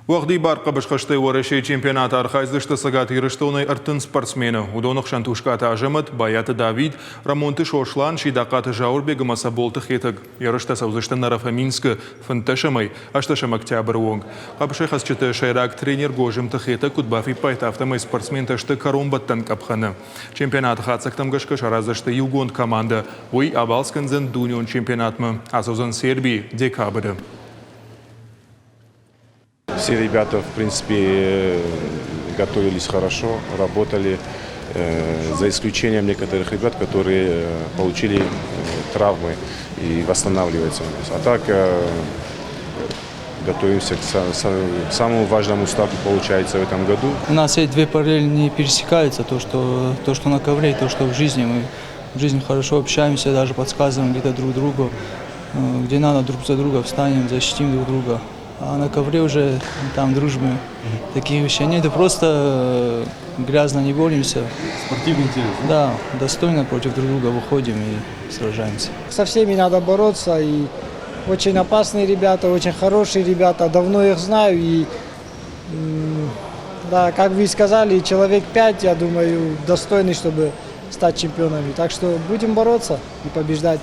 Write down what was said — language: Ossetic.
Уӕгъдибар хъӕбысхӕстӕй Уӕрӕсейы чемпионаты архайдзысты Цӕгат Ирыстонӕй 30 спортсмены. Уыдоны хсӕн Тускъаты Азӕмӕт, Байаты Давид, Рӕмонты Сослан, Сидахъаты Зауырбег ӕмӕ Цӕболты Хетӕг. Ерыстӕ цӕудзысты Нарафаминскы фынддӕсӕмӕй ӕстдӕсӕм октябры онг. Хъӕбысӕйхӕцджыты сӕйраг тренер Гозымты Хетӕг куыд бафиппайдта, афтӕмӕй спортсментӕ сты кӕронбӕттӕн къӕпхӕны. Чемпионаты хатдзӕгтӕм гӕсгӕ сараздзысты иугонд командӕ. Уый абалц кӕндзӕн дунеон чемпионатмӕ. Ацӕудзӕн Сербийы декабры. Все ребята, в принципе, готовились хорошо, работали, за исключением некоторых ребят, которые получили травмы и восстанавливаются. А так готовимся к самому важному старту, получается, в этом году. У нас эти две параллели не пересекаются, то, что на ковре, и то, что в жизни. Мы в жизни хорошо общаемся, даже подсказываем где-то друг другу, где надо, друг за друга встанем, защитим друг друга. А на ковре уже там дружбы таких вещей нет. Это просто грязно не боремся. Спортивный интерес. Да, достойно против друг друга выходим и сражаемся. Со всеми надо бороться. И очень опасные ребята, очень хорошие ребята. Давно их знаю. И да, как вы сказали, человек пять, я думаю, достойный, чтобы стать чемпионами. Так что будем бороться и побеждать.